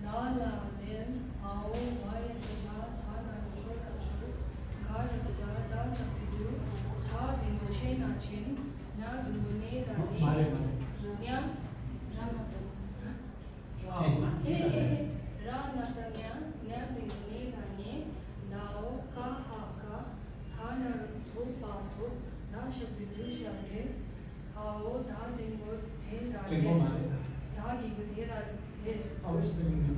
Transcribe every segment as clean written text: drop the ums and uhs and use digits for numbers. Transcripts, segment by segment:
Dala del ao vai ja thana chora chu gar da da na pidu cha din mo chena chin na du ne da ni mare nya rana da rana da nya du ne da ni dao ka ha ka thana thu pa thu na sha pidu sha de ao da din mo the ra de da gi bu the ra de always bringing him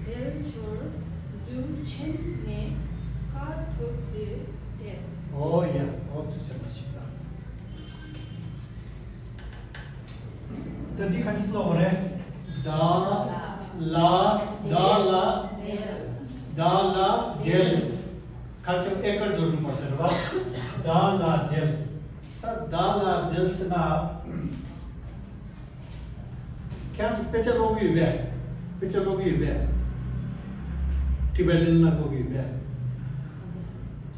Del chur du chen ne ka thuk de de. oh yeah oh to say much the dikhan slow re da la del culture ekar जोड्नु पर्छ र da la del ta da la del sna क्या पेचा लोगी बे Tibetan ना लोगी बे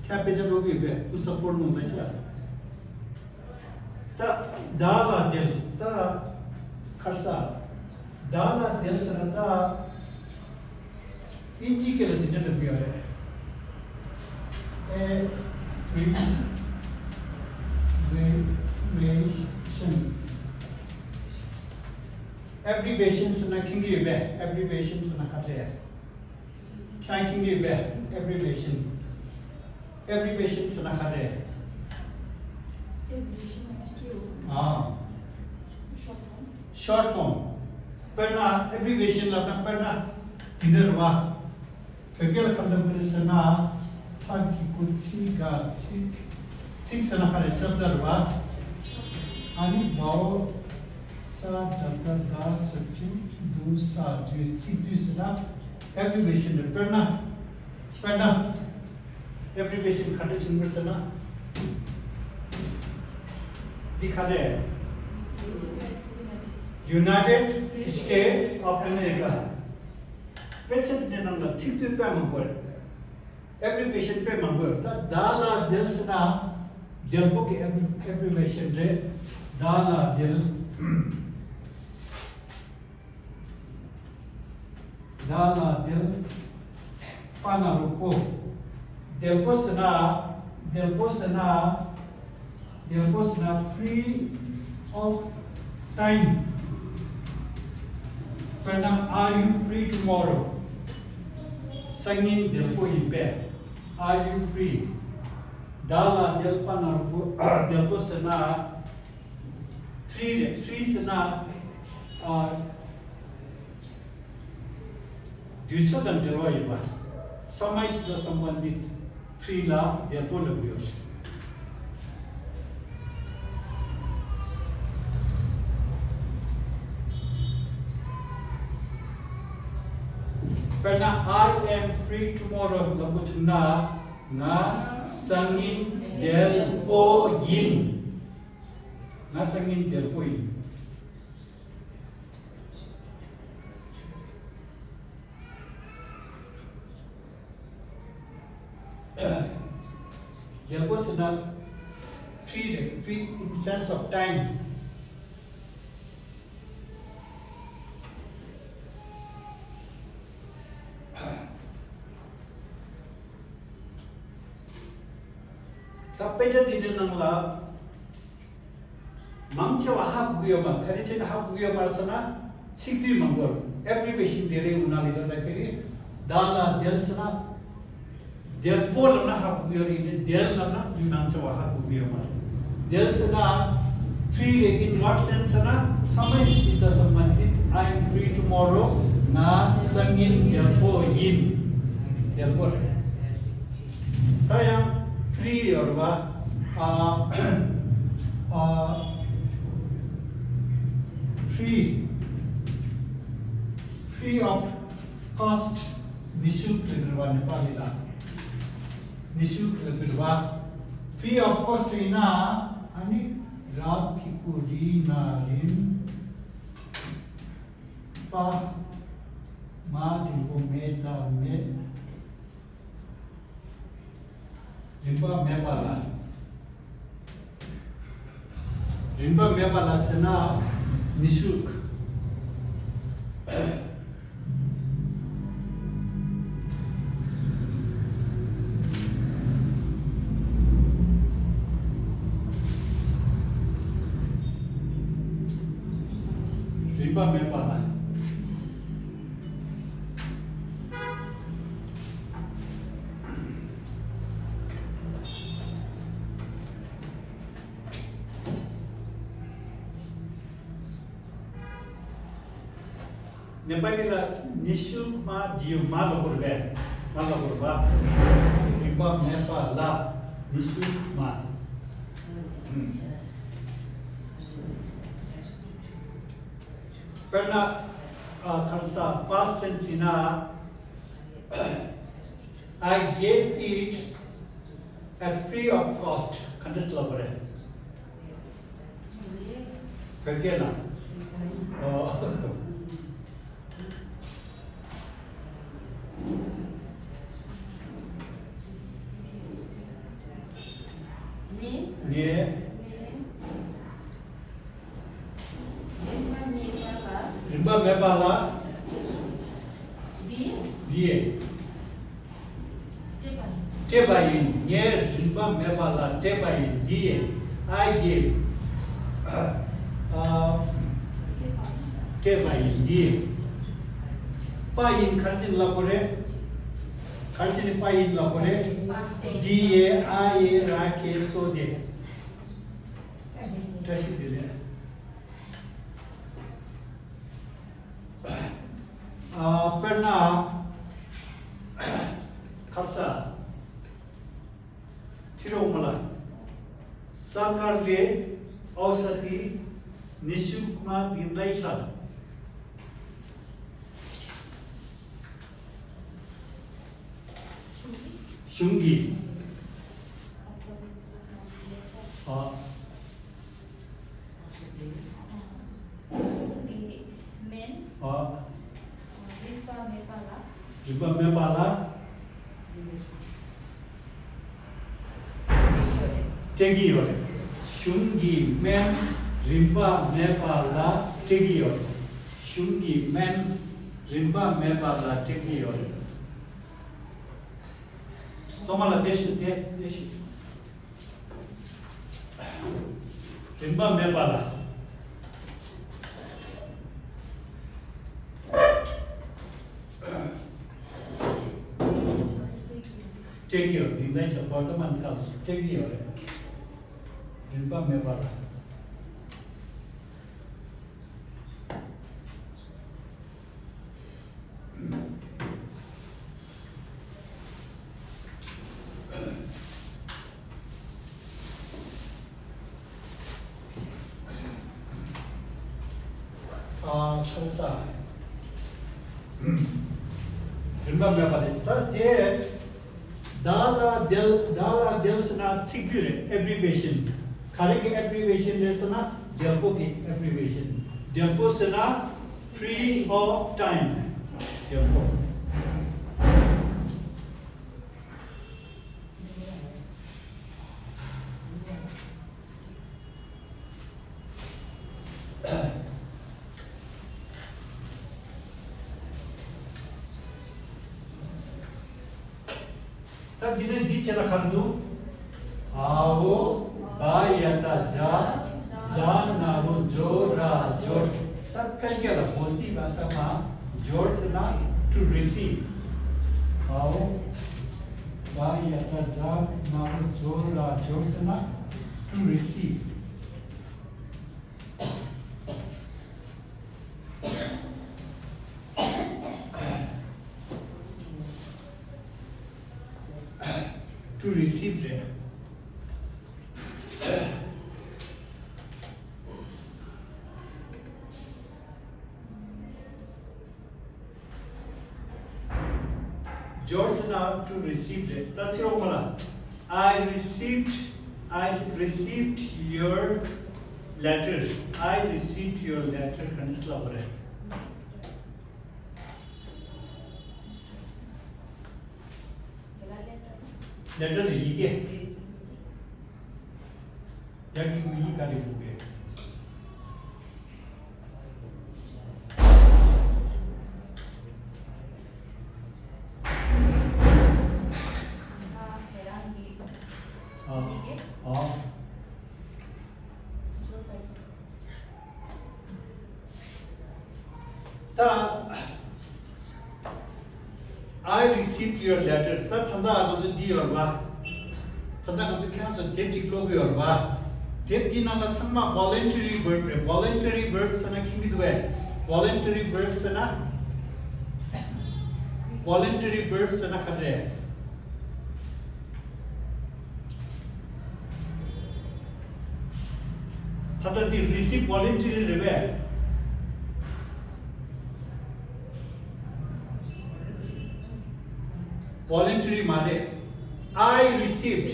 क्या पेचा लोगी बे पुस्तक पढ्नु हुँदैछ त दाला देल त खर्सा दाला देल सरता इंची के लिए दिन लग गया है abbreviations na kingi be abbreviations na khate क्या kingi be abbreviations na khate short form पढ़ना abbreviation लगना पढ़ना dinner वा क्या खंडन में सना साकी कुछ का सिक सना खरे शब्द वा आनी बाव सा दत्ता दा सच्ची दूसरा जो दूसरा abbreviation पढ़ना abbreviation खाते सुनकर सना दिखा they United States of America पेचेंट ने नंगा चित्तू पे मंबर abbreviation पे मंबर ता दाला दिल सना दिल को के abbreviation रे दाला दिल पाना रुको दिल को सना free of time pernah are you free tomorrow sangin दिल को इम्पे are you free दाला दिल पाना रुको दिल को सना three सना दूसरा दंडलो ये बात समय से संबंधित free ला दिल को लगियो Pernah I am free tomorrow lagu tuna na sangin del po yin there was not free in sense of time tapi jadi dengan la mangca wahab guyoma kali cina hab guyoma sana sikti manggor abbreviation dere unali da kiri dala del sana del pol na hab guyori ne del na mangca wahab guyoma del sana free in what sense sana samay sita sambandhit I am free tomorrow na sangin del po yin del po tayang free or what free of cost nishulk leberwa Nepali la nishulk leberwa free of cost ina ani rab khikuri na rin pa ma dilbo meta me Rimba Mepala Sena Nishuk Nepali ला निशुल्क मा दियो मागपुरबे मागपुरबा रिम्बा मेपा ला निशुल्क मा perna khalsa past tense ina I gave it at free of cost contest labore kagela ni rimba mebala die tebayin ye rimba mebala tebayin die I gave tebayin die payin kharjin labore kharjin payin labore die I rakhe sode tashi dile perna khalsa chiromala sarkar le ausati nishuk ma dinrai sa shungi Rimba mepala tegi yore shungi men rimba mepala tegi yore shungi men rimba mepala tegi yore somala deshi rimba mepala take your in the bottom and comes take your rimba mebala khalsa rimba mebala is there Dala del sana tigure abbreviation. Kharike abbreviation lesana delpo ki abbreviation. Delpo sana free of time. Delpo. तब जिन्हें दी चला खंडू आओ बायता जा नारो जोरा जोर तब call क्या था बोलती भाषा में जोर से ना to receive आओ बायता जा नारो जोरा जोर से ना to receive to receive them. Jorsana to receive them. Tathiromala. I received your letter. I received your letter. Kandislavare. Letter है ये क्या? जब ये वही कार्य हो गया। I received your letter. Ta thanda agu di orba. Thanda agu kya so depti logo orba. Depti na la changma voluntary verb. Voluntary verb sana kingi due. Voluntary verb sana voluntary verbs na khare thata the receive voluntary rebe voluntary mare I received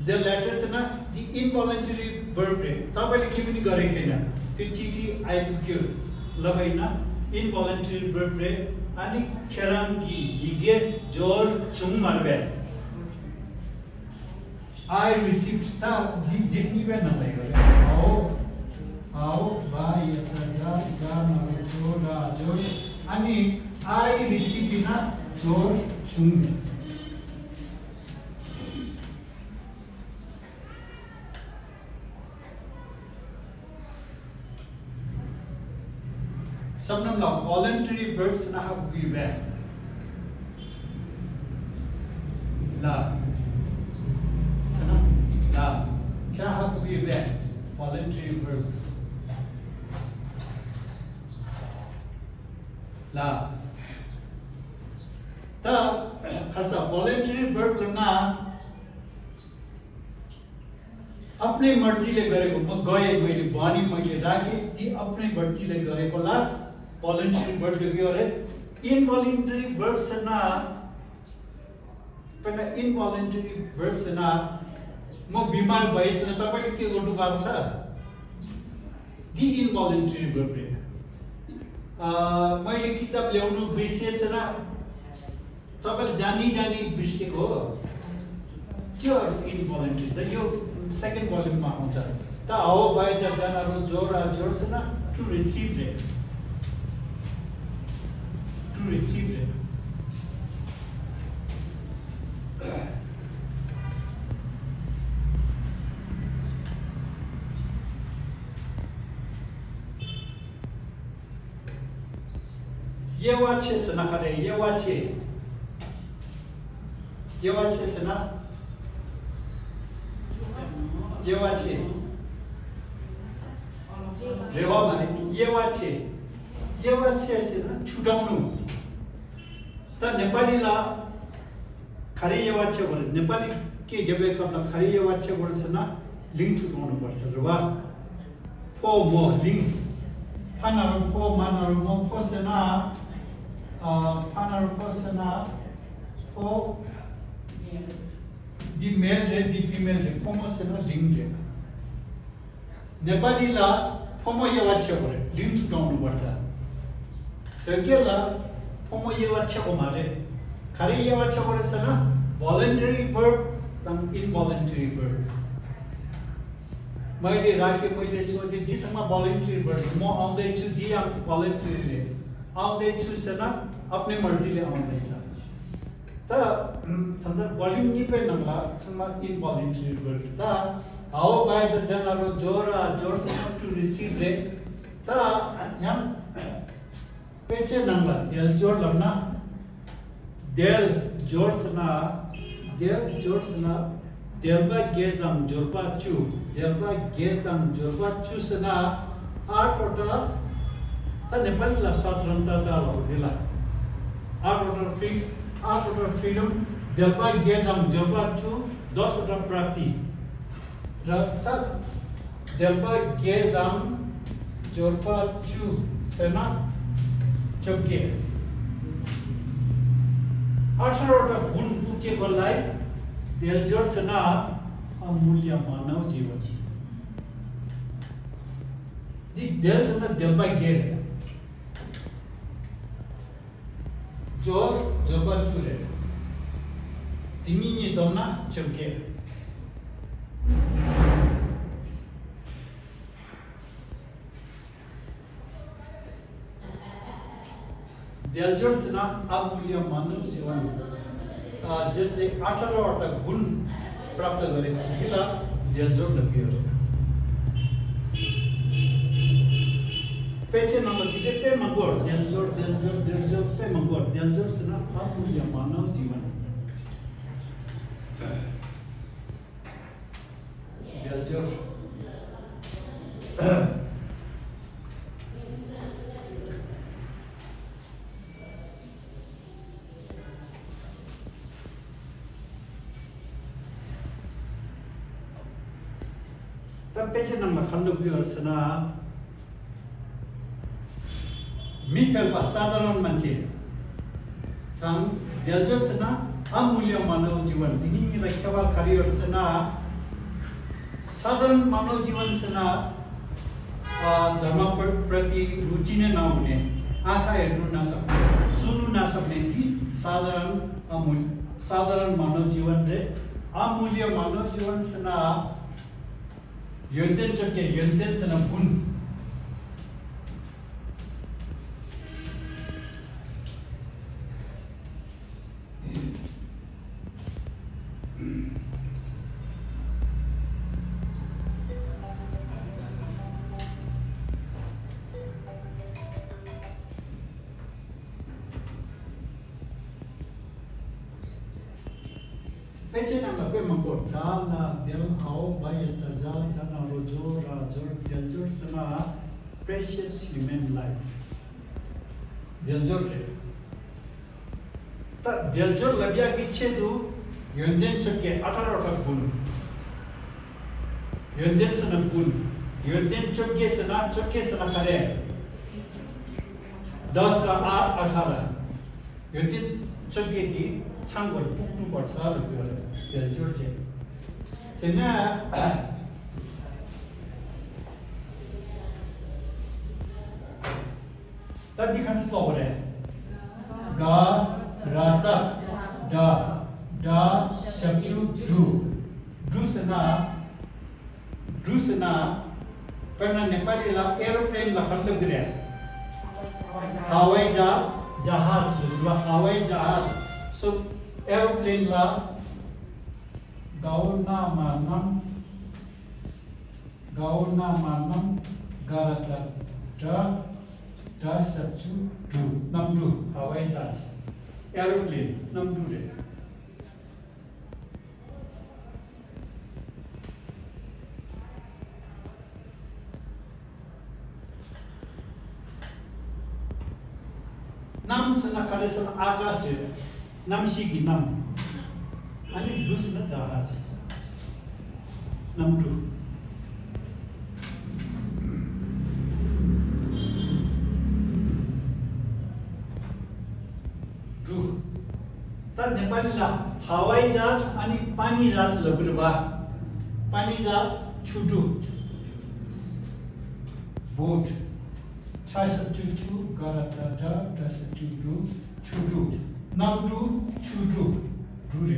the letters na the involuntary verb re tapaile ke pani gare chaina त्यो चिठी आइपुग्यो लगाइना involuntary verb re ani खेरांगी हिगे जोर चुङ मारबे I received ta जितनी बे न लगे आओ bye जा न जोरा जोर अनि I received na जोर चुङ Sometimes now voluntary verbs na have we back. La. Sana. La. Can I have we back? Voluntary verb. La. Ta khasa voluntary verb na अपने मर्जीले गरेको म गए मैले भनी मैले राखे ती अपने मर्जीले गरेकोला voluntary verb लग्यो रे involuntary verbs ना पनि involuntary verbs ना म बिमार भएछ न तपाईले के गर्नु भएको छ the involuntary verb रे मैले किताब ल्याउनु बिर्सेछ न तपाईले जानी बिर्सेको हो त्यो involuntary त यो second volume मा हुन्छ त आओ बाय द जनारो जोरा जोर्सना to receive it yewache sana kare yewache sana yewache rewa mane yewache sana छुटाउनु त नेपाली ला खरे yewache भने नेपाली के गेबे कपला खरे yewache वर्षना लिंक छुटाउनु पर्छ रवा फो मो लिंक फानारु फो मानरु मो फोसना फानारु फोसना फो the male रे the female रे फोमसना लिंक रे नेपाली ला फोमो yewache भने लिंक छुटाउनु पर्छ Regular formal yewache omare khare yewache gorasana voluntary verb than involuntary verb मैले राखे मैले सोचे दिसमा voluntary verb म आउँदै छु दिया voluntary रे आउँदै छु सना अपने मर्जीले आउँदैछ त थन्दा भोल्युम नि पे नंगला छमा involuntary verb त हाउ बाय द जनरो जोरा जोर्स टु रिसीव रे त यहाँ पेचे नंगला del जोर लमना del जोर्सना delba gedam jorba chu sena आठ वटा त नेपाली ला स्वतन्त्रता ता दिला आठ वटा freedom delba gedam jorba chu 10 वटा प्राप्ति र त delba gedam jorba chu sena चौके 18 वटा गुण पुगेकोलाई देलजोर्सना अमूल्य मानव जीवन दि देलसना देलबा गेर जोर जोबा चुरे तिमी नि दौना चौके देलजोर्सना अमूल्य मानव जीवन जसले 18 वटा गुण प्राप्त गरेको थिला देलजोर लग्यो पेचे नंबर किते पे मंगोर देलजोर पे मंगोर देलजोर्सना अमूल्य मानव जीवन देलजोर तब पेचे नंबर खंडो बियर्सना मिपेलबा साधारण मान्छे साम देलजोसना अमूल्य मानव जीवन दिनी रखेवा खरियर्सना साधारण मानव जीवन सना धर्म प्रति रुचि ने नहुने आँखा हेर्नु नसक्ने सुन्नु नसक्ने ती साधारण मानव जीवन रे अमूल्य मानव जीवन सना यन्तेन सना बुन Pece nama pe mangkot dana del hau bayat taza jana rojo rajor deljor sana precious human life deljor re ta deljor labia giche du yonden chokke 18 ta gun yonden sana gun yonden chokke sana kare 10 ra 18 yonden chokke di 창고를 뽑는 걸 사를 그걸 될줄지 제가 तभी खंड slower है गा राता डा डा शब्दु do सना पढ़ना नेपाली ला aeroplane ला खंड गिरे हवाई जहाज हवाई जहाज so airplane la gauna manam garata da sabju du namdu hawai jahaz airplane namdu re nam sana khale sana आकाश से namshi gi nam ani dusna jahaz namdu du ta Nepali ला हवाई जहाज अनि पानी जहाज लगुरबा पानी जहाज छुटु बोट छासचुचु गरता दसचुचु छुटु namdu chudu dure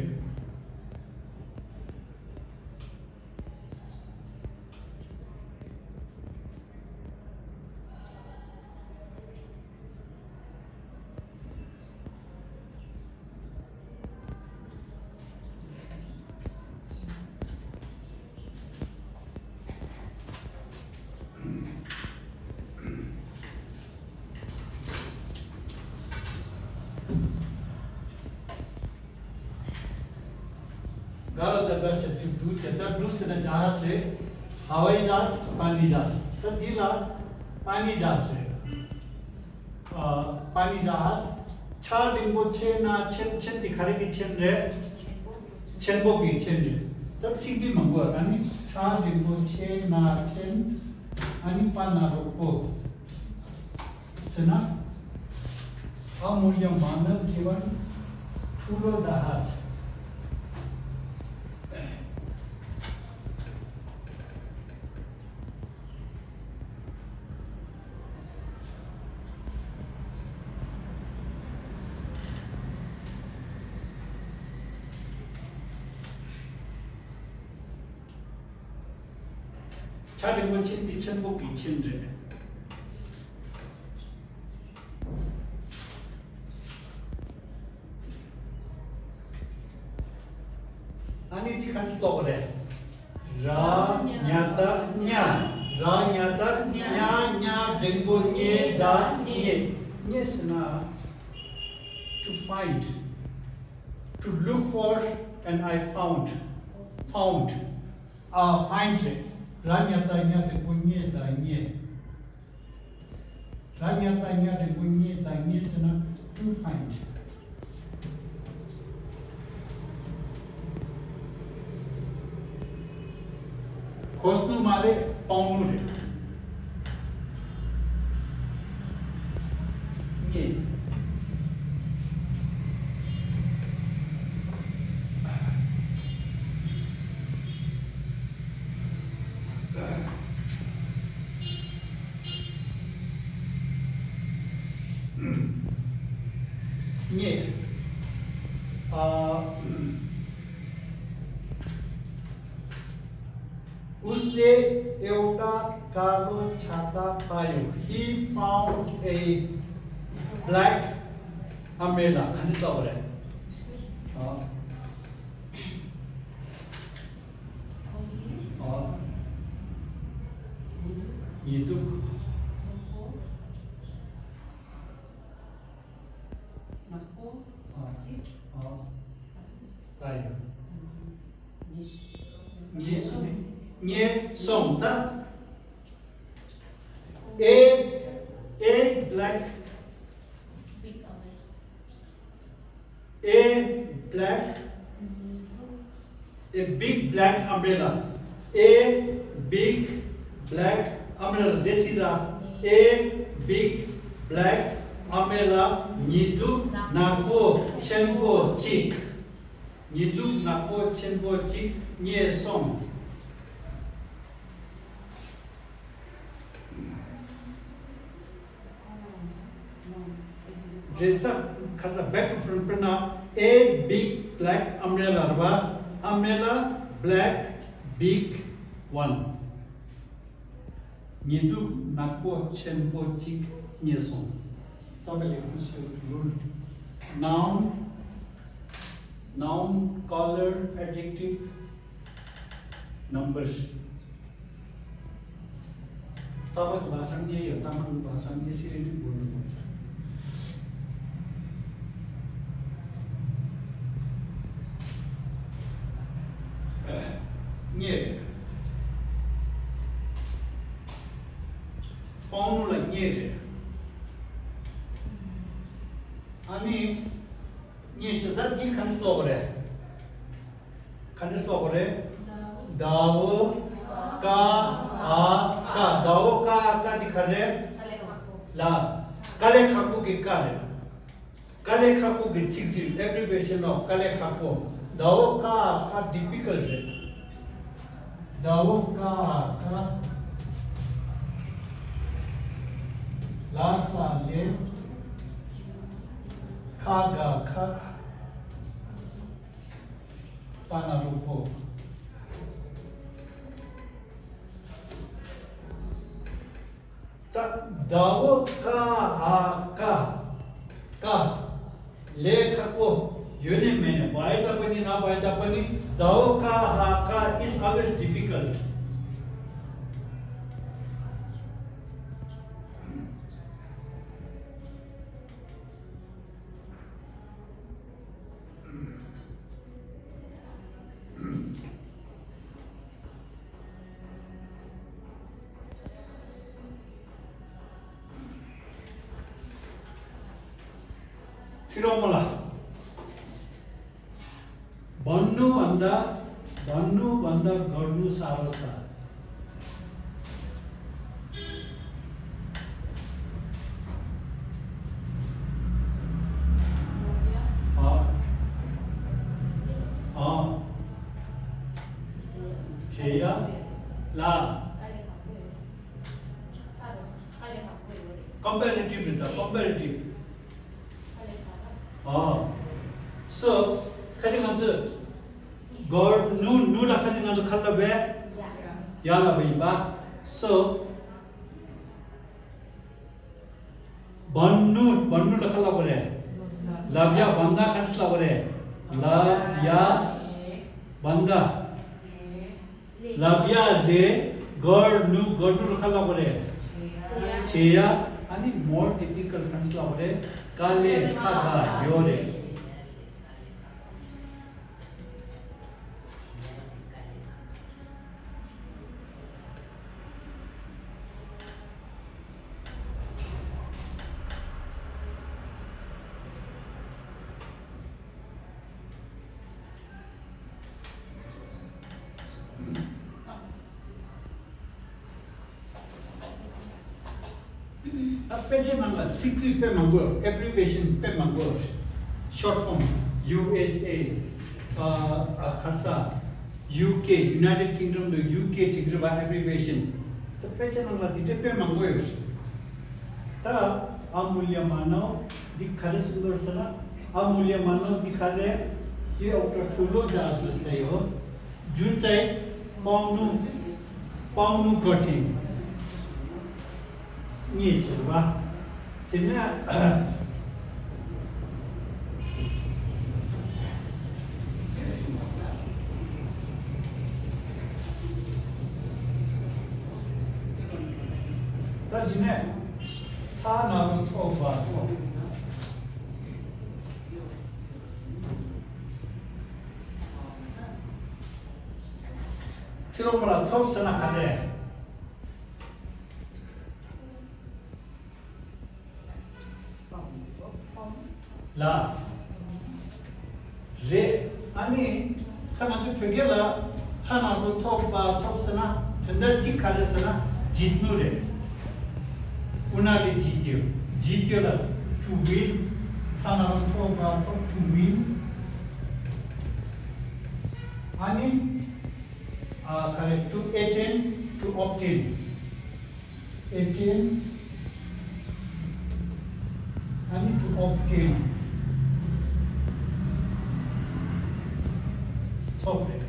दूसरे जहाज से हवाई जहाज पानी जहाज तो जिला पानी जहाज से पानी जहाज 4 दिन को 6 ना 6 दिखारे की 6 रे 6 को भी 6 रे तो सिद्धि मंगो अनि 4 दिन को 6 ना 6 अनि पाना को सना अमूल्य मानव जीवन ठुलो जहाज 차례 고친 천복 이천제 아니 지 간지 또 그래 라 냐다 냐 댕고 녜다 녜스나 to find to look for and I found find it Ranyata nyate bunye tanye. Ranyata nyate bunye tanye sana to find. Kosnu मारे पाउनु रे ये ये उसले एउटा कालो छाता पायो. He found a black umbrella. This is over. Itu ये somta a black a big black umbrella, a big black umbrella. This is a big black umbrella. Nidu nako chenko chik. Nidu nako chenko chik. Nye som. Back to front prana. A big black umbrella. Umbrella black big one. Nidu nako chenpo chik nye som. Rule. Noun, color, adjective, numbers. तपाईको भाषण यही हो. तामाङको भाषण यसरी नै बोल्नुपर्छ. ये पाउनुलाई ये रे अनि ये चाहिँ जति खन्स्लो गरे दाओ का दिखरे ला कले खाको के कारे कले खाको के चिकटी एब्रिविएशन ऑफ कले खाको दाओ का डिफिकल्ट है दाओ का लासा ले खागा खा फाना रूपो दाओ का लेखको यो नै मैंने भए तापनि नभए तापनि दाओ का is always difficult. छिरोमला भन्नु भन्दा गर्नु साह्रो छ. छेया ला comparative so kaji nganzu god nu la kaji nganzu khalla be ya la be ba so bannu la khalla bore labya banda kansla bore labya banda labya le god nu la khalla bore cheya ani more difficult kansla bore kale khaga yore Peche nangla sikri pe mango, abbreviation pe mango, short form USA, Kharsa, UK, United Kingdom to UK tigriba abbreviation. The peche nangla di pe mango yos. Ta amulya mano di khare sundar sana, amulya mano di khare je auto thulo jahaz jastai ho, jun chai पाउनु कठिन नि छवा तिना तजिने था नाम थोबा तो Chiromala top sana kare. La. Re. Ani. Kana chu pegela. Kana ro top sana. Tenda ji kare sana. Jitnu re. Unali jityo. Jityo la. To win. Kana ro top to win. Ani. Correct, to attain, to obtain. Attain and to obtain. Top rate.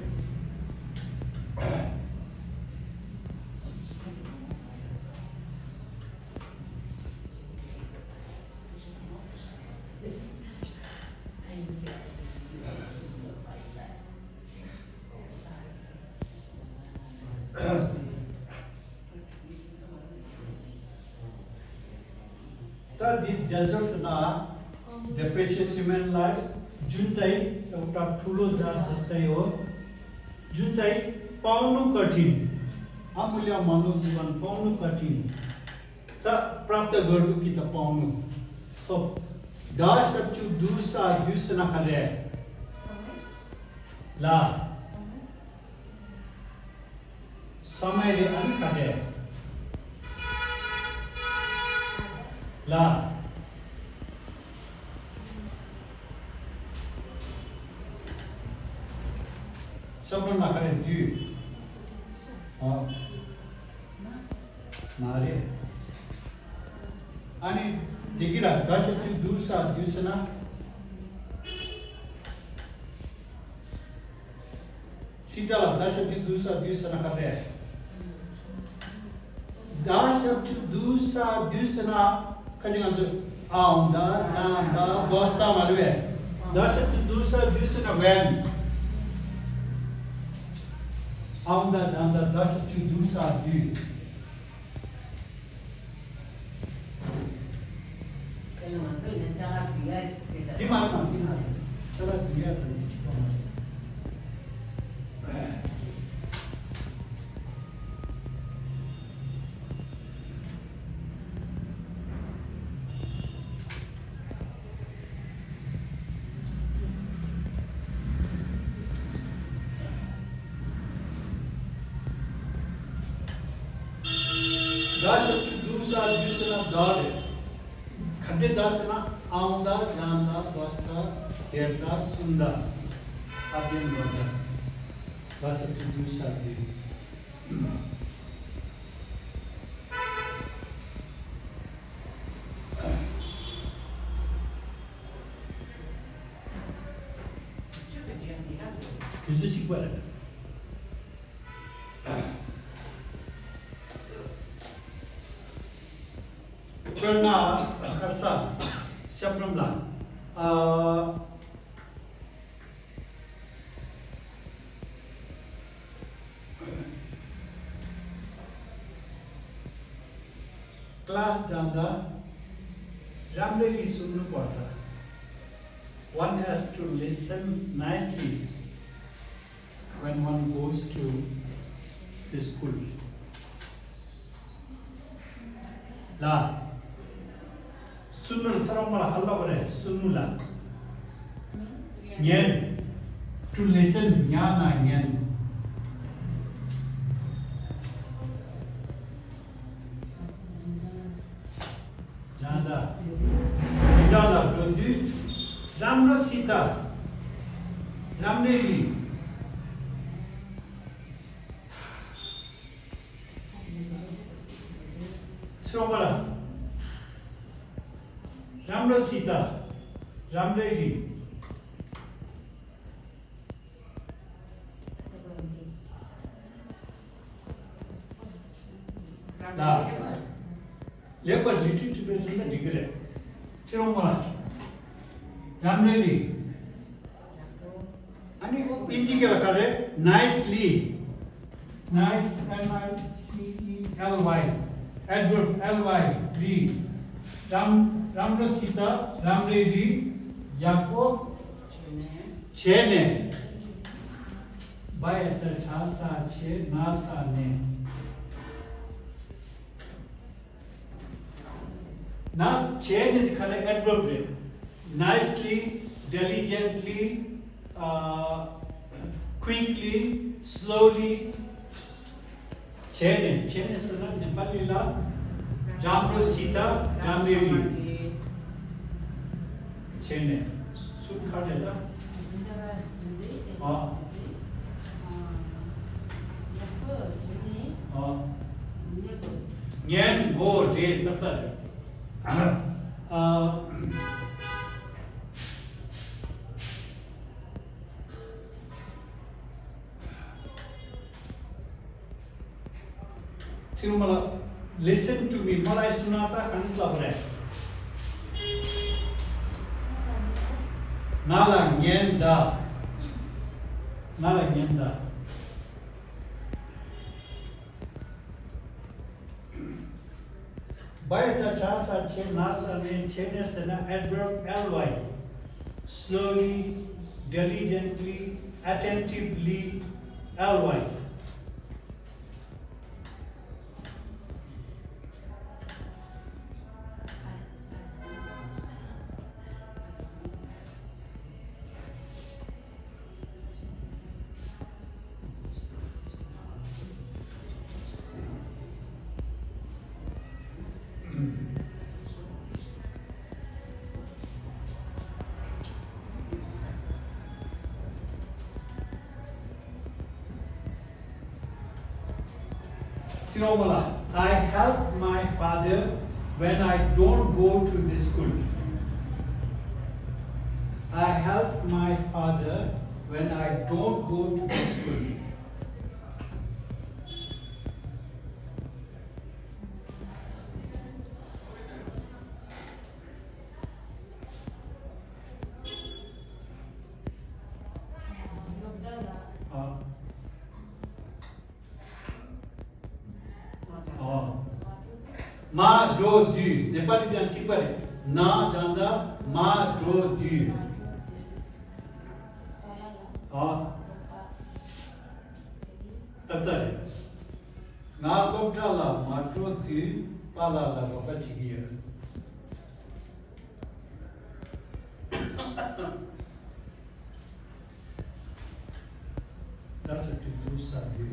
The precious human life, Junchai, एउटा ठुलो जहाज जस्तै हो जुन चाहिँ पाउनु कठिन अमूल्य मानव जीवन पाउनु कठिन त प्राप्त गर्नु कि त पाउनु तो दास सच्चु दूसा दुसना खरे ला समयले अनि खरे ला सबन नाखरे दु मारे अनि देखिरा दशति दुसा दुसना सीताला दशति दुसा दुसना खरे दशति दुसा दुसना खजिंगजु आउँदा जाँदा बस्दा मालवे दशति दुसा दुसना व्यान आउँदा जाँदा दशति दुसा दु Dimana cara dia दशति दुसा दुसना दरे खड्डे दसना आउँदा जाँदा बस्दा हेर्दा सुन्दा अध्ययन गर्दा दशति दुसा दु Fiziki gwara Churna Kharsa Shabramla class janda ramreli sunnu parcha one has to listen nicely when one goes to the school la sunnu saramala halla bare sunnu la nyen to listen nyana nyen राम्रो सीता राम्ररी श्रोमला राम्रो सीता राम्ररी लेपर retreat together degree श्रोमला राम्ररी अनि इन्जी के लखारे nicely nice NICELY adverb ly ली राम्रो सीता राम्ररी याको छेने बायत छासा छे नासा ने नास छेने दिखाले adverb रे nicely diligently quickly slowly छेने सना नेपाली ला राम्रो सीता राम्ररी छेने सुन खाले ला ञ्यान गो रे तता Tirumala, listen to me. Malai sunata kanis labare. Nala nyenda. Nala nyenda. Baita chasa che nasa ne chene sena adverb ly. Slowly, diligently, attentively, ly. Tirumala, I help my father when I don't go to the school. I help my father when I don't go to the school. मा डो दु नेपाली जान चिपरे ना जान्दा मा डो दु ततर ना कोप्टाला मा डो दु पाला ला रोका चिगिया Das ist die Durchsage.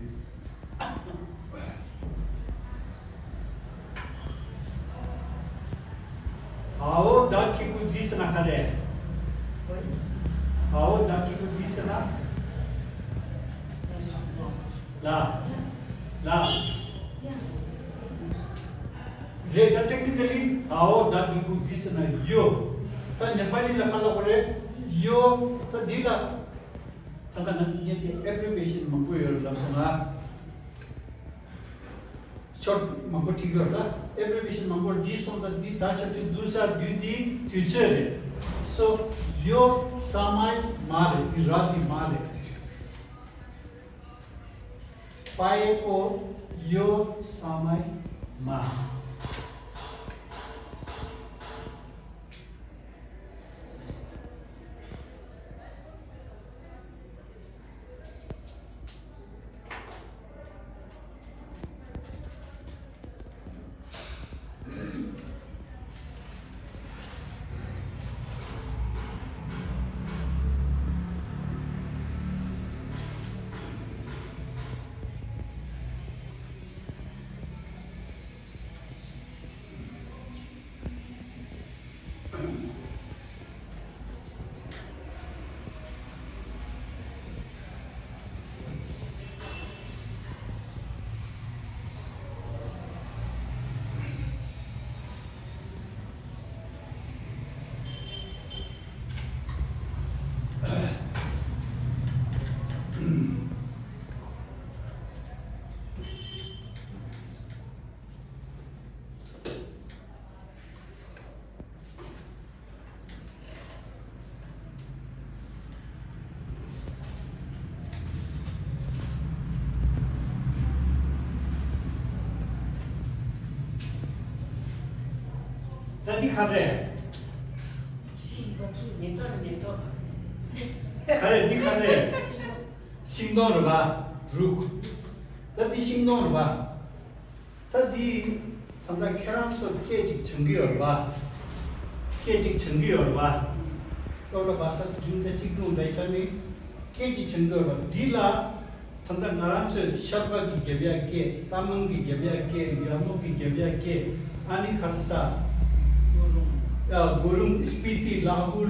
How daki kudisana kare? How daki kudisana? La. Technically, how daki kudisana yo. Ta Nepali lakala kore yo ta dila. Ta na yeti abbreviation makuyo lasana. Short mambo ठीक होगा abbreviation mambo D sonza D dasha to दूसरा D teacher so यो समय मारे इरादी मारे पाए को यो समय मारे तदी खा रहे खरे दी खा रहे सिंदों रबा रुक तदी सिंदों रबा तदी तंदा खेराम सो केजिक चंगी रबा केजिक चंगी रबा तो लो भाषा जुन से सिक्नु हुँदैछ नि केजिक चंगी रबा दिला तंदा नारायण से शर्मा की गेबिया के तामंग की गेबिया के यामो की गेबिया के आनी खरसा गुरुङ स्पीति लाहुल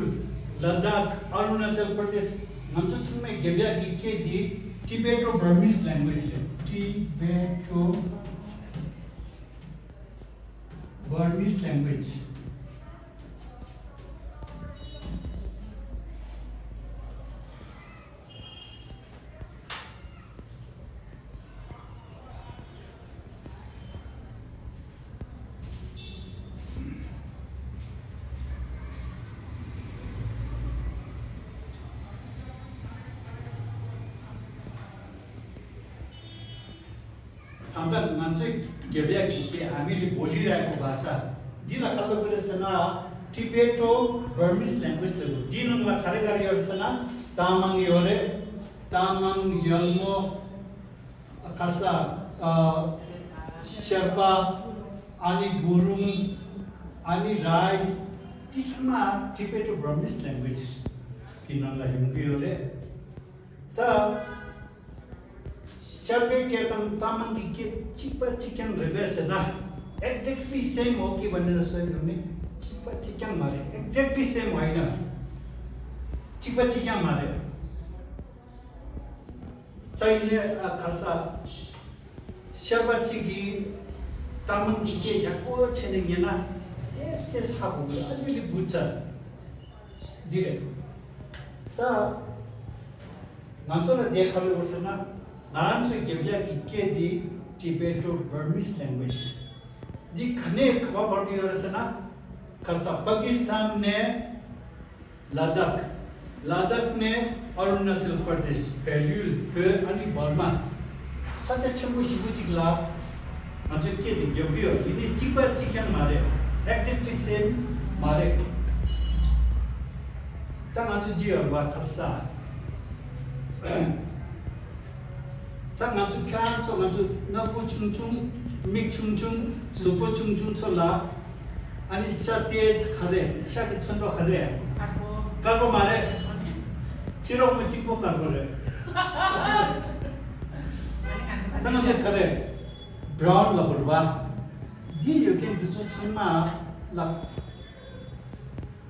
लद्दाख अरुणाचल प्रदेश मंचो छुमे गेबिया की के दी टिबेटो बर्मीज लैंग्वेज है टिबेटो बर्मीज लैंग्वेज तंदा मान्छे गेबिया के हामीले बोलिरहेको भाषा दिला खालको गरेछना टिबेटो बर्मीज ल्याङ्ग्वेज लो दिनङला खारेगारी गर्छना तामाङ योरे तामाङ यल्मो खासा शेर्पा अनि गुरुङ अनि राई त्यसमा टिबेटो बर्मीज ल्याङ्ग्वेज किनला युङबी योरे त Sharpe के तामंग की चिपा चिकन रिलेस ना exactly same हो कि बने रसोई में चिपा चिकन मारे exactly same है ना चिपा चिकन मारे ताइले खासा शर्बा चिकी तामंग की याको चेनेंगे ना ऐसे साबु अली बुचा दिए ता नाचों ने देखा लो उसना नारायण से गेबिया की के दी टिबेटो बर्मीज लैंग्वेज दी खने खवा पड़ती है रसना खर्चा पाकिस्तान ने लद्दाख ने अरुणाचल प्रदेश पेल्यूल पे अनि बर्मा सच्चा चंबू शिबू चिकला अंचे के दी गेबिया इन्हें चिपा चिकन मारे एक्जेक्टली सेम मारे तंग अंचे जी और बात खर्चा तब नाचु क्या तो नाचु नबु चुंचुं मिक चुंचुं सुपो चुंचुं चला अनि शातेज खरे शाके छंदो खरे काको मारे चिरो मचिको काको रे तंग जे खरे ब्राउन लबरवा दी यो के जुचो छनमा ला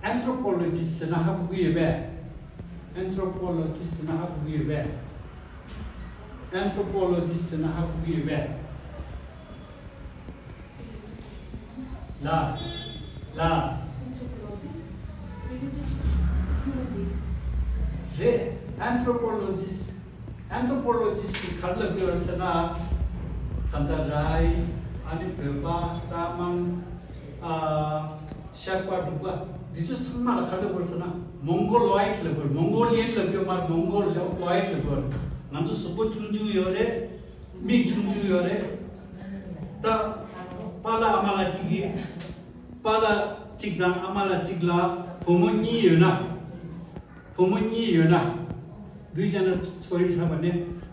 एंथ्रोपोलॉजिस्ट ना हबुयबे एंथ्रोपोलॉजिस्ट ना हबुयबे anthropologist na habuye la je anthropologist ki kharla biorasana tanda rai ani beba tamang sherpa duba dijo samma kharla biorasana mongoloid labor mongolian labor mar mongoloid labor नाम तो सुबह चुंचु योरे मिक चुंचु योरे ता पाला अमाला चिकदा अमाला चिकला फोमोनी योना दुई जना छोरी छ भने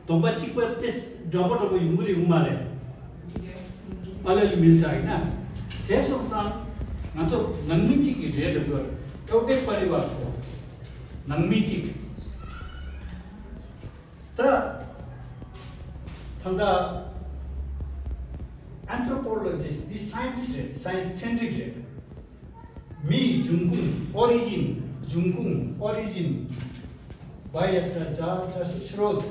तोबा चिकपा त्यस डबो युमुरी उमाले अलि मिल्छ हैन त्यसो चाहिँ नाचो नङ्मी चिक रेड गर एउटै परिवारको नङ्मी चिक तंदा anthropologist the science centric me jungkung origin by the ja shrod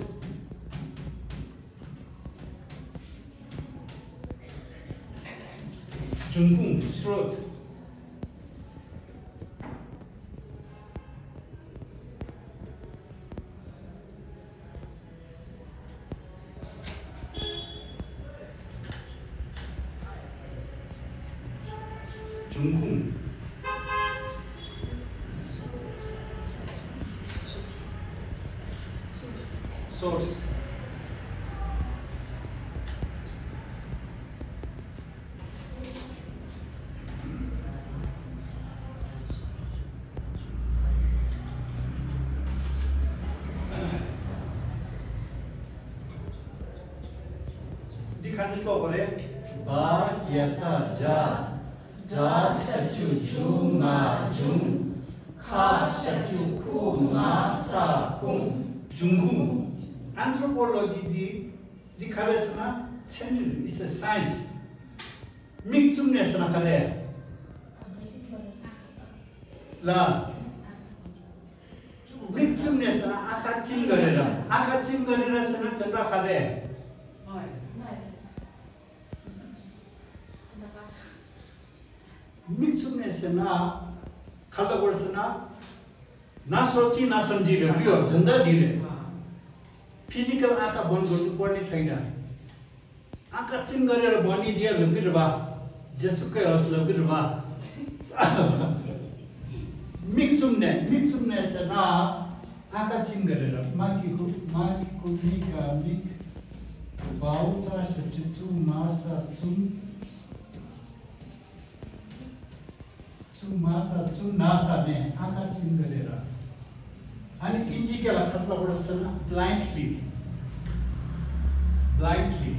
jungkung shrod Jungkung source खादिस लो करे बा यता जा सचु जु मा जुं खा सचु खु मा सा कुं Jungu anthropology di kharesna chendri is a science mixumness na khare la mixumness na akaching garera sana tata khare mixumness na khala borsana na sochi na samji re bio dhanda dire physical आँखा बन्द गर्नु पर्ने छैन आँखा चिम गरेर भनिदिए लगिरबा जसुकै होस् लगिरबा मिक्चुम्ने सना आँखा चिम गरेर माकीको निका मिक बाउचा सचु मासा चु नासा ने आँखा चिम गरेर अनि इंजिकला खतला बडसना blindly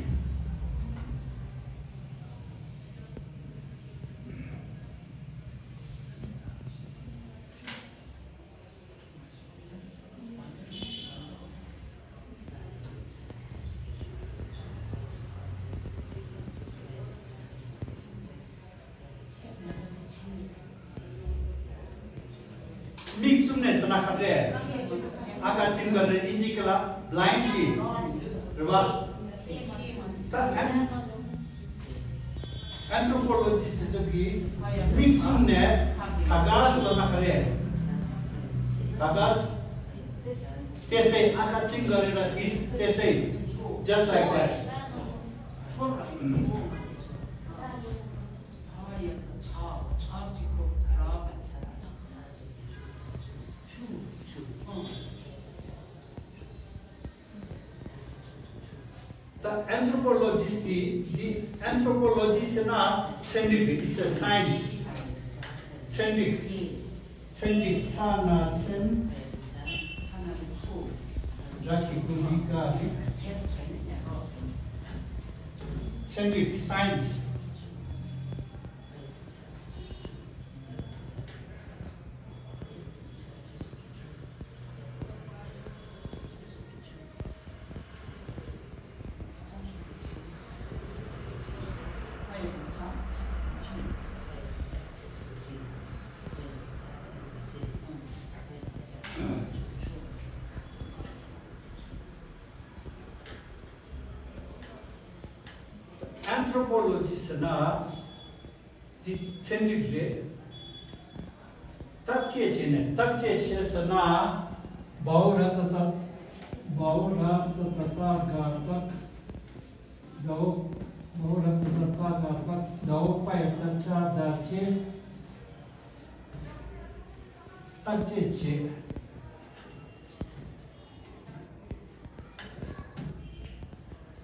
mixumne sana khate aka chin garre injikala blindly rwa anthropologist sabi mixumne thagas lana khare thagas tesai aka chin garera tesai just like that the anthropologist na scientific is a science scientific sana chen jaki kudika scientific science anthropologist na the scientific takche sana baurat tata gatak dau pai tacha dache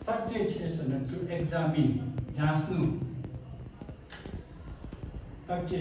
takche sana to examine jasnu takche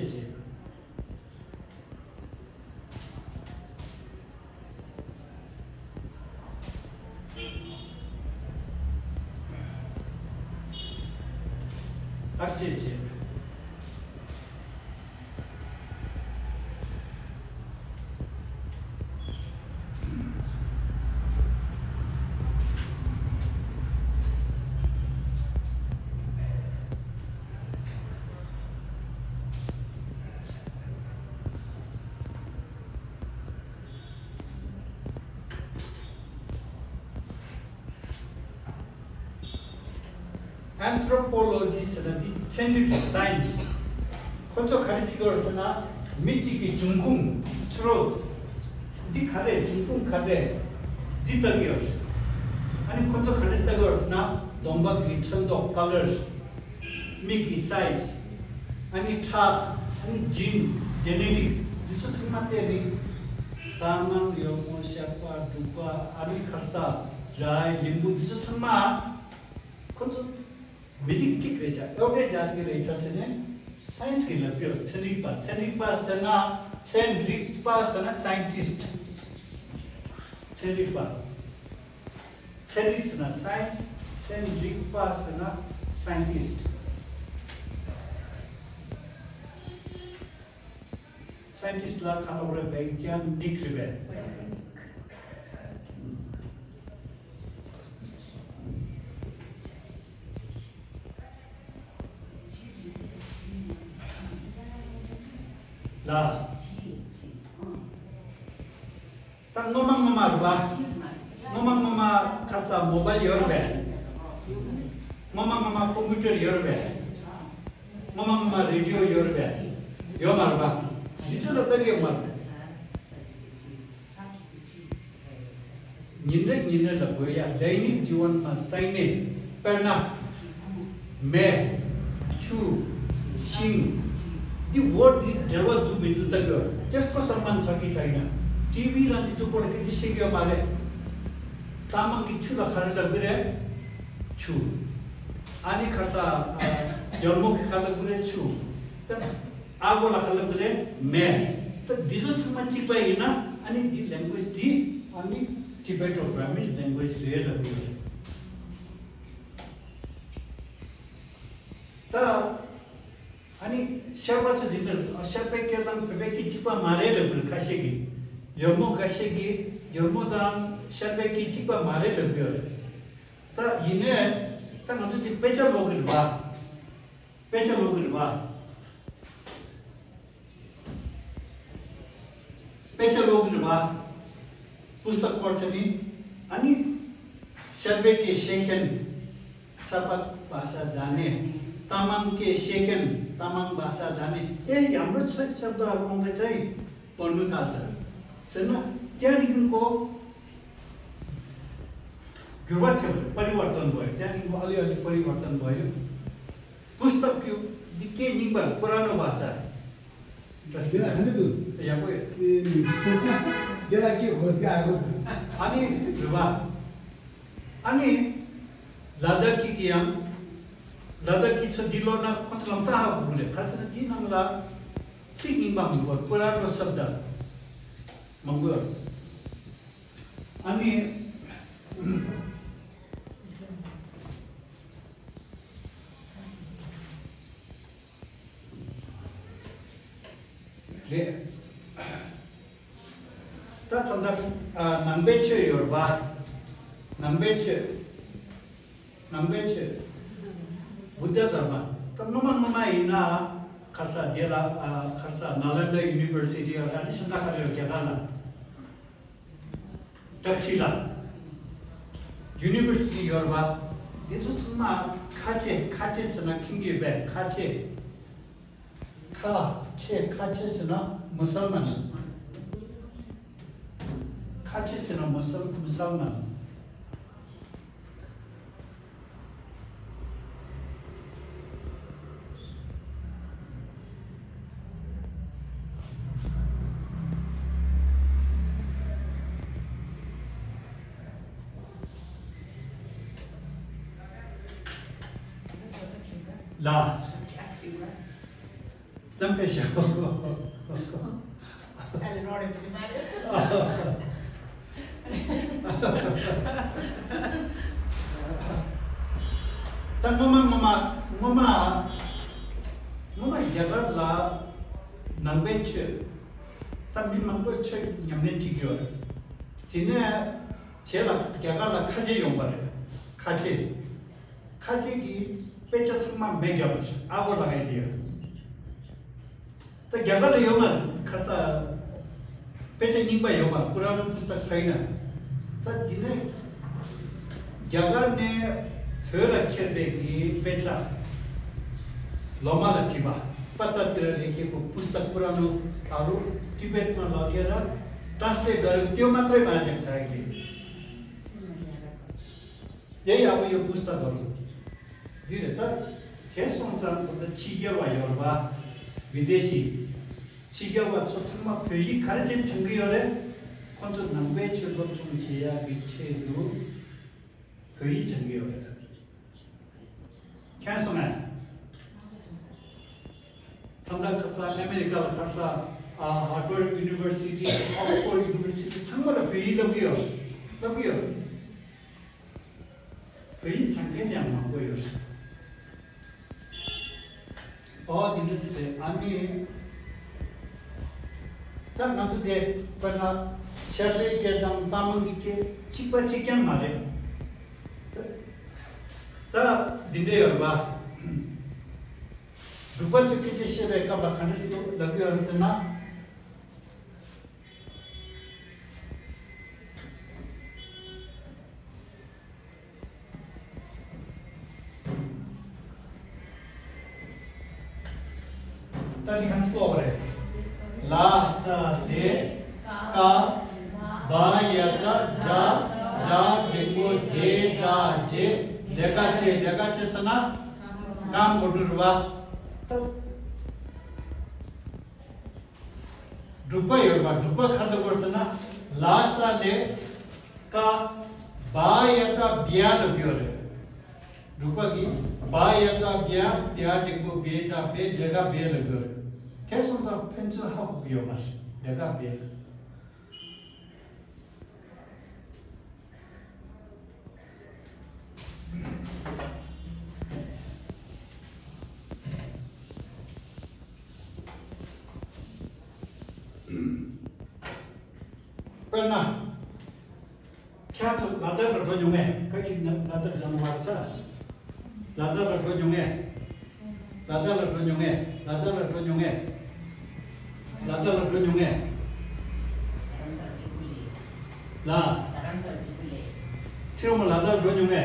anthropology sana the scientific science koncho khariti gorsana michi ki jungkung truth di khare jungkung khare di tagios ani koncho kharista gorsana domba ki chondo colors miki size ani thap ani gene genetic disu thumate ri tamang yomo shapa dupa ani kharsa jai limbu disu thuma koncho military रेचा एउटा जाति रहेछ सने science के लप्यो छेन्ड्रिपा सना scientist छेन्ड्रिक्स ना science Cedric Pasana scientist. Scientist la khalabra वैज्ञानिक रिबे. La. Tang ngomang mama kasa mobile yorbe. Mama computer yorbe. Mama radio yorbe. Yomarba. Dijo la tari yomar. Nindre la boya दैनिक जीवन में चाहिए पढ़ना मैं चू शिंग the word develop to be the girl just को सम्मान चाहिए चाहिए टीवी रानी जो पढ़ के जिससे क्या मारे तामंग की चूला खाने लग रहे चू आने खर्चा जन्मों के खाने लग रहे चू तब आगो लग रहे मैं तो दिसो सम्मान चिपाई ना आने दी language दी आने Tibeto-Burmese language real लग रहे तो आनी शर्वाच जिन्नर शर्पे के दाम पे की चिपा मारे लगे खाशेगी यर्मो खाशेगी यर्मो दाम शर्पे की चिपा मारे लगे तो इन्हें तो मुझे दी पेचा लोग रुबा पुस्तक पढ़ने आनी शर्पे के शेखन सपक भाषा जाने तामाङ के शेखन तामाङ भाषा जाने हाम्रो शब्दहरु आउँदै चाहिँ पढ्नु थाल्छ सर त्यहाँदेखिको गुरुवाथ्य परिवर्तन भयो त्यहाँदेखिको अलिअलि परिवर्तन भयो पुस्तक के निम्बा पुरानो भाषा यहाँ अनि अनि लद्दाखी की हम लद्दाखी छ दिलोना कचलम साहब बोले खर्चना दिन हमला सिंगिंग मंगोर पुरानो शब्द मंगोर अनि ले ता तंदा नंबेचे योरबा नंबेचे बुद्ध धर्म तब नुमा इना खर्चा देला खर्चा नालंदा यूनिवर्सिटी और एडिशन का कर क्या गाना टक्सिला यूनिवर्सिटी योरबा ये जो सुना खाचे सना किंगे बे खाचे सना मुसलमान खाचे सना मुसलमान ला Lampesha. Ta mama jagar la nambeche ta mi mangbo che nyamne chigyo tine chela jagar la khaje yombare khaje ki pecha sakma megya bus ago lagai diya तो क्या कर रहे हो मर खर्चा पैसे नहीं पाए हो मर पुराने पुस्तक सही ना तो जिन्हें जगह ने फिर अच्छे देखी पैसा लोमा लचीबा पता तेरा लेके वो पुस्तक पुरानो आरु टिबेट में लगे रहा ट्रांसलेट कर त्यो मात्रे भाषा चाहिए यही आप ये पुस्तक करो धीरे तक क्या सोचना तो चीज़ वाले और बात विदेशी चिगवा सोचमा फेरि खारेचे छंगियोरे konso nambe chulbo chungchiya biche du फेरि छंगियोरे क्या सुना संदा खसा अमेरिका खसा हार्वर्ड यूनिवर्सिटी ऑक्सफोर्ड यूनिवर्सिटी संगला फेरि लगियो फेरि छंगे अनि तब नचु दे पना शर्ले के दम तामंगी के चिपा चिकन मारे ता दिदे हरवा दुपा चुकी चेशे रे का बखने से तो लगी हरसना तनी हंस को over है ला सा दे का बा या का जा जा देखो जे गा जे देखा छे सना काम कोडुरवा तब दुपा योरबा दुपा खादो वर्सना ला सा दे का बा या का बिया लबियोरे दुपा की बा या का बिया देखो बेटा बे जगह बे लबियोरे Tesonza penzo habu yomas daga be Perna kya to ladar ro nyunge kaki ladar janwar cha ladar ro nyunge ladar ro nyunge Lada la tunjungnya, la, cuma lada tunjungnya.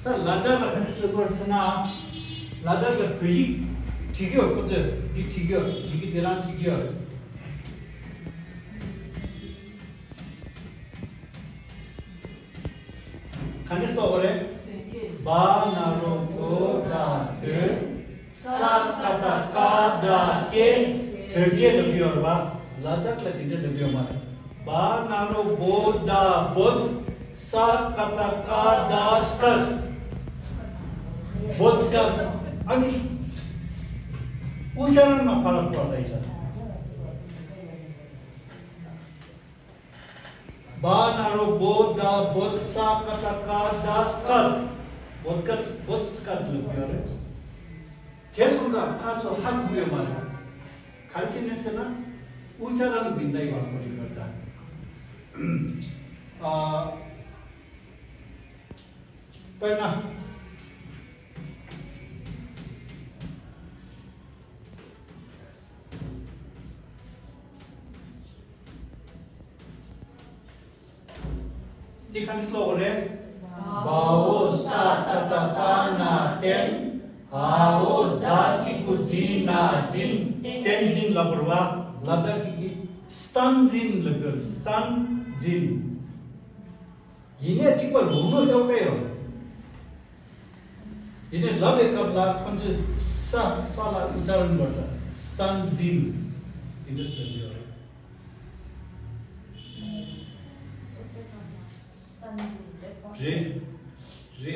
Tapi lada la kan selebor sana, lada la pergi tiga kerja di tiga, di jalan tiga. Kan itu apa le? Ba naro koda ke, sa kata kada ke. Kerja lebih orang, ladak lagi dia lebih orang. Ba naro boda bod, sa kata kada skat, bod skat. Ani, ucapan mana farak pada isa. Ba naro boda bod, sa kata kada skat, bod skat lebih orang. Jesumza, ajo hak lebih orang. 가르치는 세나 우자라는 민다이 방법이 그렇다. 빨나 디칸 슬로건에 바오 사타타타나 텐 आओ जाति कुजीना जिन तेंजिन लबरवा लदा की स्टन जिन लबर स्टन जिन इन्हें चिपा रूनो लोटे हो इन्हें लबे कबला पंच साला उच्चारण करता स्टन जिन इंडस्ट्री हो रे रे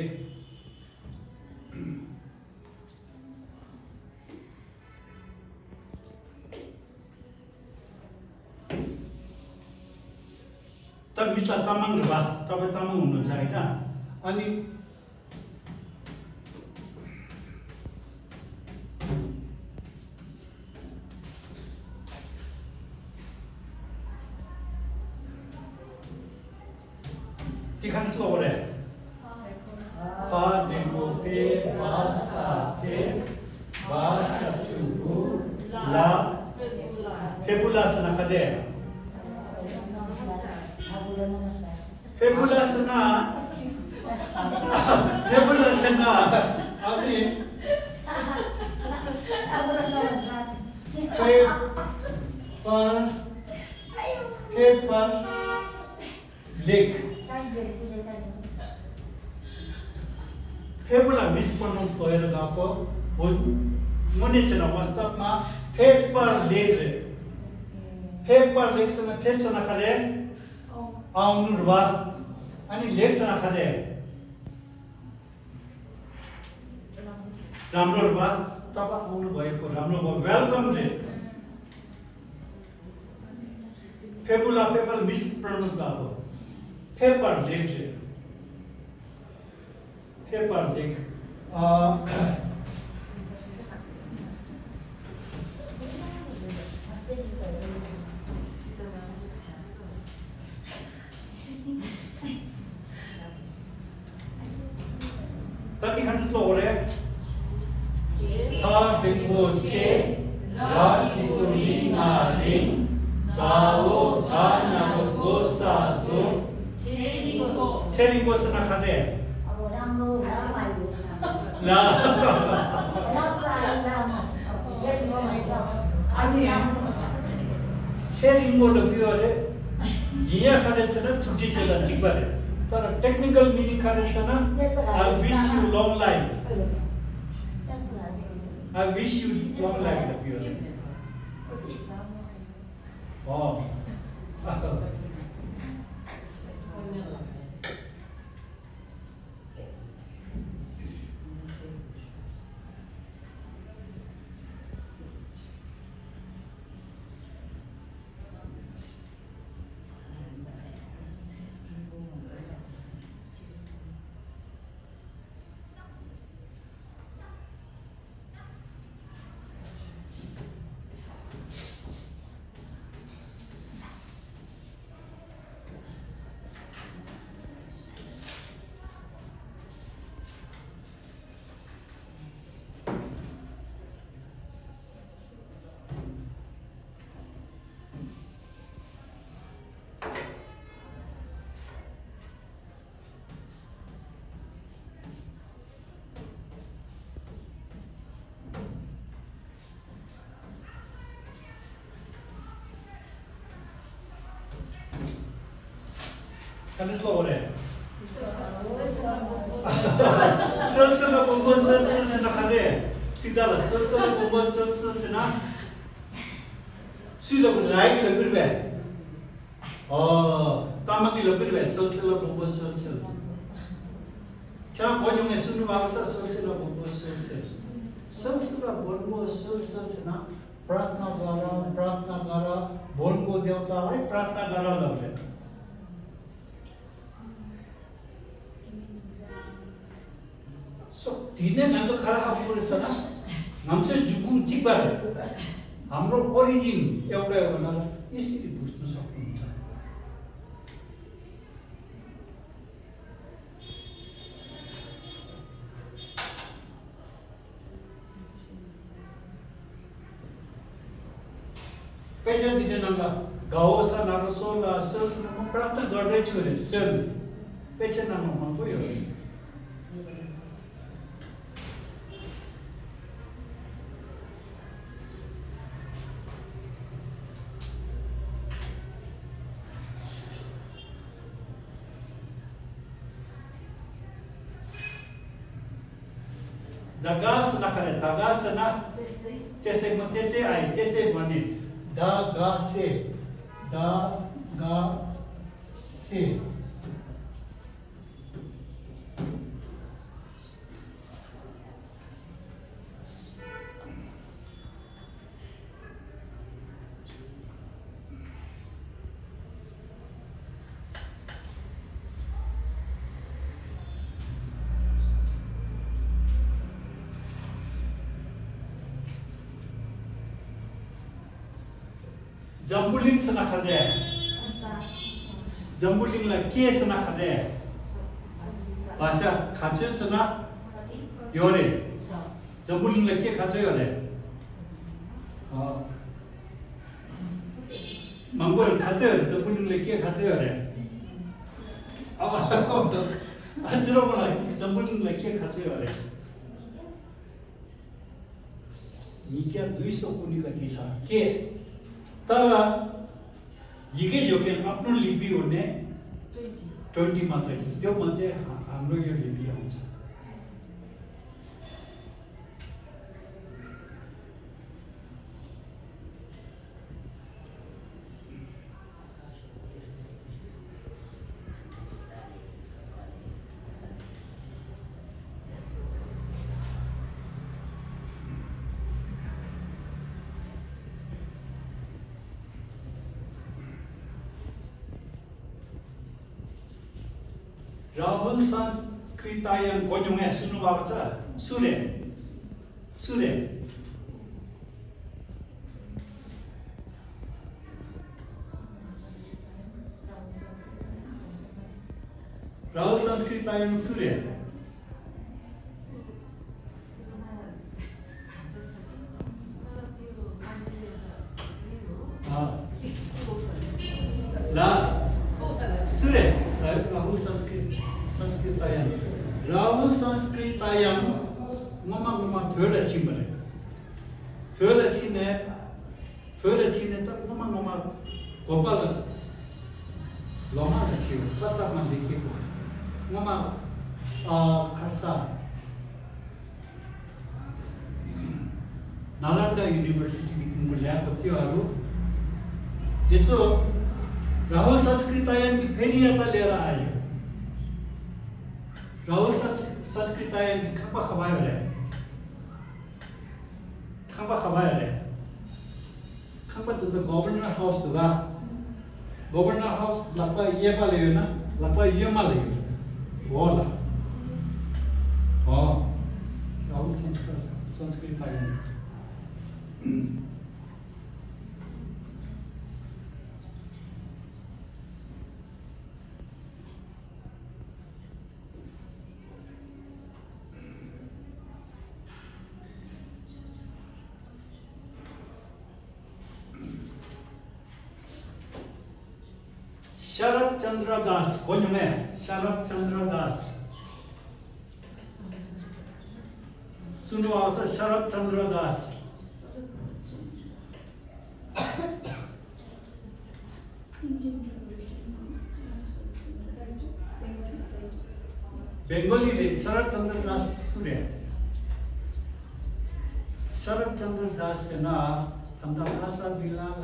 तब मिसला तामाङ रबा तपाईं तामाङ हुनुहुन्छ हैन अनि तिखान स्लोरे हा देखो पे भाषा चुबु ला फेबुला सना खदे फेबुला सना अभी पेपर लेक फेबुला मिसप्रोनाउन्स भएर गएको हो मुनि छैन वास्तवमा पेपर लेक सँग फेप्सन खरे आउनु रुवा अनि लेख्सन खरे राम्रो रुवा तब आउनु भएको राम्रो भयो वेलकम रे फेबुला पेपर मिसप्रोनाउन्स भएको पेपर लेक रे पेपर लेक कति खण्ड स्लो हो रे छ डिंगो छे रा किको लिंगा लिंग दाओ गा नागो सा दो छे डिंगो सना खाने अब राम्रो रामायण ला अनि छे डिंगो लबियो रे ये खाने से ना तुझी चला चिकबारे तर टेक्निकल मीनिंग खाने से ना I wish you long life I wish you long life लबियो oh kan slow हो रहे हैं सल बोंबो सल खाने सीधा ला सल बोंबो सल से ना सुई लोग राय की लग रही है तामा की लग रही है सल बोंबो सल क्या कोई में सुन बाबा सल बोंबो सल बोंबो सल से ना प्रार्थना गारा बोन को देवता है प्रार्थना गारा लग रहे so dine nganto khara hapu resana ngamse jukung chikbar hamro origin euta ho na यसरी बुझ्न सक्नुहुन्छ पेजन दिने नंगा गाओसा नारोसोला सेल्स न प्राप्त गर्दै छु रे सेल पेजन नाम मन गयो dagas na kare dagas na त्यसै आए त्यसै भने da ga se जम्बुलिंग सना खरे जम्बुलिंग ला के सना खरे भाषा खाचे सना योरे जम्बुलिंग ला के खाचे योरे मंगोल खाचे जम्बुलिंग ला के खाचे योरे अब तो अजरो बना जम्बुलिंग ला के खाचे योरे निक्या 200 कुनी कति छ के तर यिगे योकेन आफ्नो लिपि हुने 20 मात्रै छ त्यो मध्ये हाम्रो यो लिपि आउँछ राहुल संस्कृतायन कोन्युङे सुन्नु भएको छ सूर्य राहुल संस्कृतायन सूर्य ला सुरे Rahul संस्कृतायाम Rahul संस्कृतायाम ngoma phöla chimare phöla chine ta ngoma gopal loma la chiu pata man likhi ko ngoma kharsa Nalanda University ngulya ko tyoharu jecho Rahul Sanskritayam ki pheri ata lera aayo Rahul Sanskritayam ki khamba khabayo re khamba to the governor house to ga governor house lakpa ye ba le na lakpa ye ma le bola Rahul Sanskritayam Sharat Chandra Das, कौन है? Sharat Chandra Das. सुनो आवाज़ Sharat Chandra Das. Bengali रे Sharat Chandra Das सूर्य. Sharat Chandra Das से ना हमदा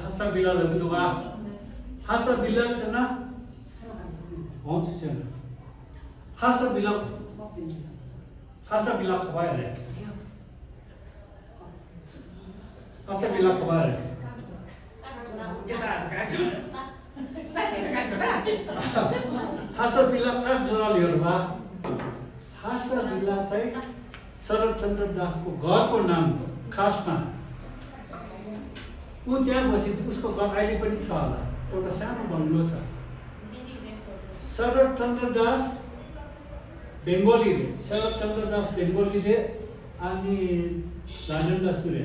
हसा बिला लग दुआ. हसा बिला से ना बहुत चल हसा बिला खवाया है हसा बिला खवाया है हसा बिला का जोड़ा लियो बा हसा बिला चाहिँ शरद चन्द्र दास को घर को नाम खासमा उ त्यहाँ बसी उसको घर अहिले पनि छ होला एउटा सानो बंगलो छ शरद चन्द्र दास बेंगोली रे शरद चन्द्र दास बेंगोली रे अनि राजेन्द्र सूर्य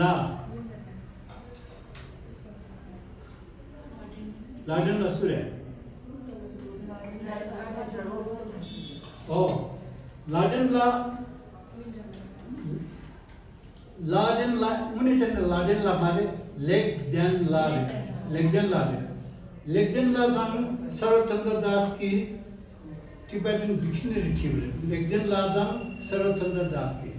ला राजेन्द्र सूर्य लाडेन ला मुनि चंद लाडेन ला माने लेगदेन ला दान शरद चन्द्र दास की टिबेटन डिक्शनरी थी लेगदेन ला दान शरद चन्द्र दास की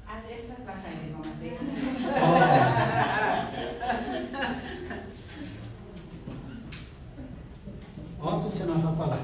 आज एक्स्ट्रा क्लास आइदिएको मान्छे तो चना पाला